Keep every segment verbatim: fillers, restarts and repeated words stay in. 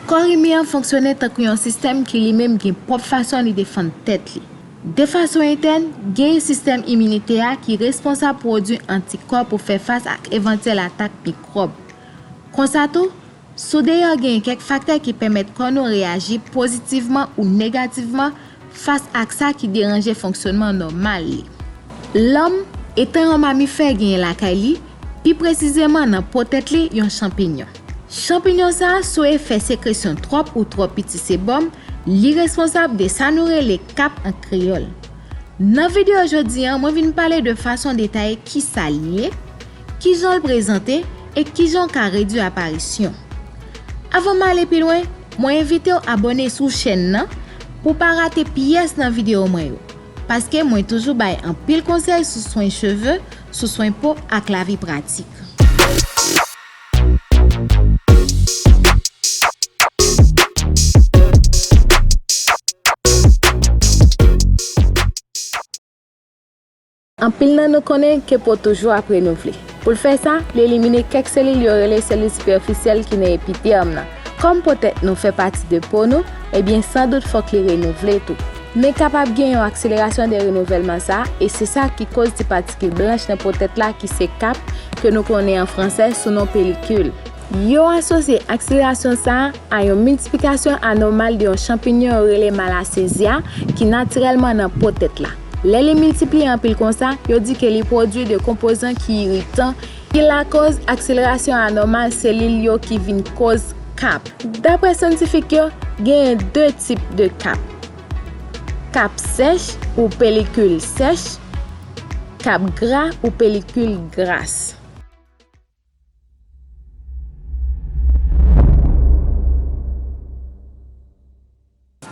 Kò imen an fonksyone tankou yon sistèm ki li menm gen pwòp fason li defann tèt li. De fason entèn, genyen sistèm iminitè a ki responsab pwodui antikò pou fè fas ak evantyèl atak mikwòb. Konsa tou, sou deyò genyen kèk faktè ki pèmèt kò nou reyaji pozitivman ou negativman fas ak sa ki deranje fonksyònman nòmal li. Lòm, etan yon mamifè, genyen lakay li, pi presizeman nan po tèt li, yon chanpinyon. Chanpinyon sa a, sou efè sekresyon twòp ou twò piti sebòm, li responsab de sa nou rele kap an kreyòl. Nan videyo jodi a, mwen vin pale de fason detaye kisa l ye, kijan l prezante e kijan w ka redui aparisyon. Avan m ale pi lwen, mwen envite w abòne sou chèn nan pou w pa rate pyès nan videyo mwen yo, paske mwen toujou bay anpil konsèy sou swen cheve, sou swen po ak lavi pratik. Anpil nan nou konnen ke po toujou ap renouvle. Pou l fè sa, li elimine kèk selil yo rele selil sipèfisyèl ki nan epidèm nan. Kòm po tèt nou fè pati de po nou, ebyen, san dout, fòk li renouvle tou. Men kapab gen yon akselerasyon de renouvèlman sa a, e se sa ki koz ti patikil blanch nan po tèt la ki se kap, ke nou konnen an fransè sou non pelikil. Yo asosye akselerasyon sa a a yon miltiplikasyon anòmal de yon chanpinyon yo rele malasezya ki natirèlman nan po tèt la. Lè li miltipliye anpil konsa, yo di ke li pwodui de konpozan ki iritan, ki lakoz akselerasyon anòmal selil yo ki vin koz kap. Daprè syantifik yo, genyen de tip de kap. Kap sèch ou pelikil sèch, kap gra ou pelikil gras.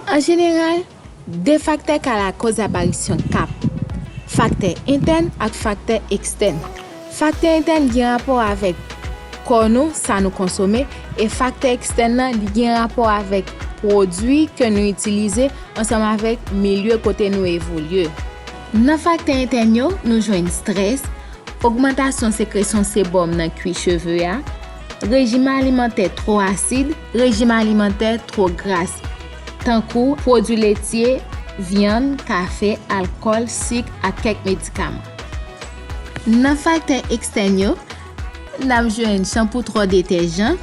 An jeneral, de faktè ka lakòz aparisyon kap, faktè entèn ak faktè ekstèn. Faktè entèn gen rapò avèk kò nou, sa nou konsome, e faktè ekstèn nan, li gen rapò avèk pwodui ke nou itilize ansanm avèk milye kote nou evolye. Nan faktè entèn yo, nou jwenn strès, ogmantasyon sekresyon sebòm nan kwi cheve a, rejim alimantè twò asid, rejim alimantè twò gras, tankou pwodui letye, vyann, kafe, alkòl, sik ak kèk medikaman. Nan faktè ekstèn yo, n ap jwenn chanpou twò detèjan,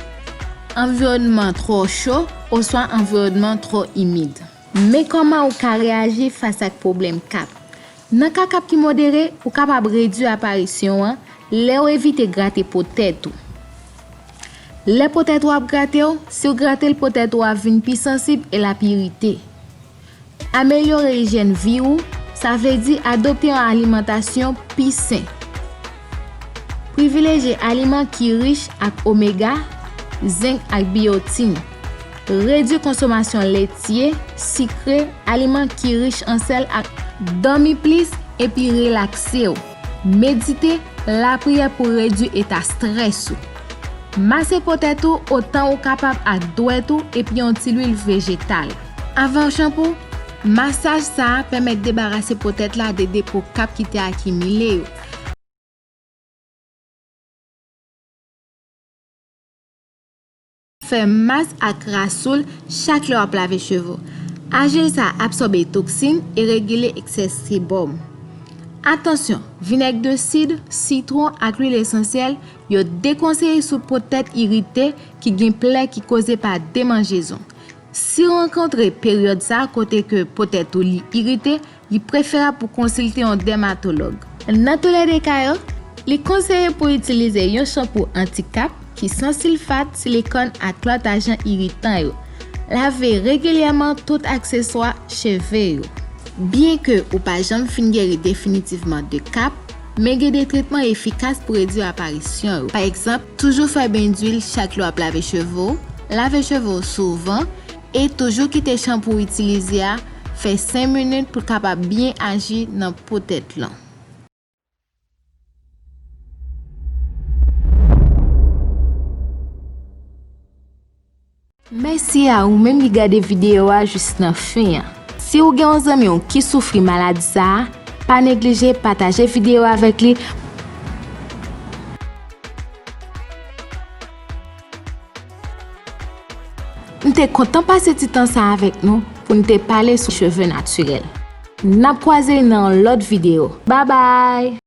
anviwònman twò cho, oswa anviwònman twò imid. Men kòman ou ka reyaji fas ak pwoblèm kap. Nan ka kap ki modere, ou kapab redui aparisyon an lè w evite grate po tèt ou. Lè po tèt ou ap grate w, si w grate l, po tèt ou ap vin pi sansib e l ap irite. Amelyore ijyèn vi ou, sa vle di adopte yon alimantasyon pi sen. Privilejye aliman ki rich ak omega, zenk ak biyotin. Redui konsomasyon letye, sikre, aliman ki rich an sèl ak dòmi plis epi relakse w. Medite, lapriyè pou redui eta strès ou. Mase po tèt ou otan ou kapab ak dwèt ou epi yon ti lwil vejetal. Avan w chanpou, masaj sa a pèmèt debarase po tèt la de depo kap ki te akimile yo. Fè mas ak rasoul chak lè w ap lave cheve w. Ajil sa a absòbe toksin e regile eksè sebòm. Atansyon, vinèg de sid, sitwon ak lwil esansyèl, yo dekonseye sou po tèt irite ki gen plè ki koze pa demanjezon. Si w rankontre peryòd sa a kote ke po tèt ou li irite, li preferab pou konsilte yon dèmatològ. Nan toulède ka yo, li konseye pou w itilize yon chanpou anti-kap ki san silfat, silikòn ak lòt ajan iritan yo. Lave regilyèman tout akseswa cheve yo. Byenke ou pa janm fin geri definitivman de kap, men gen de tretman efikas pou redui aparisyon yo. Pa egzanp, toujou fè ben dwil chak lè w ap lave cheve w, lave cheve w souvan, e toujou kite chanpou w itilize a fè senk minit pou l kapab byen aji nan po tèt lan. Mèsi a ou menm ki gade videyo a jis nan fen an. Si w gen yon zanmi w ki soufri maladi sa a, pa neglije pataje videyo a avèk li. M te kontan pase ti tan sa avèk nou pou n te pale sou cheve natirèl. N ap kwaze nan yon lòt videyo. Babay!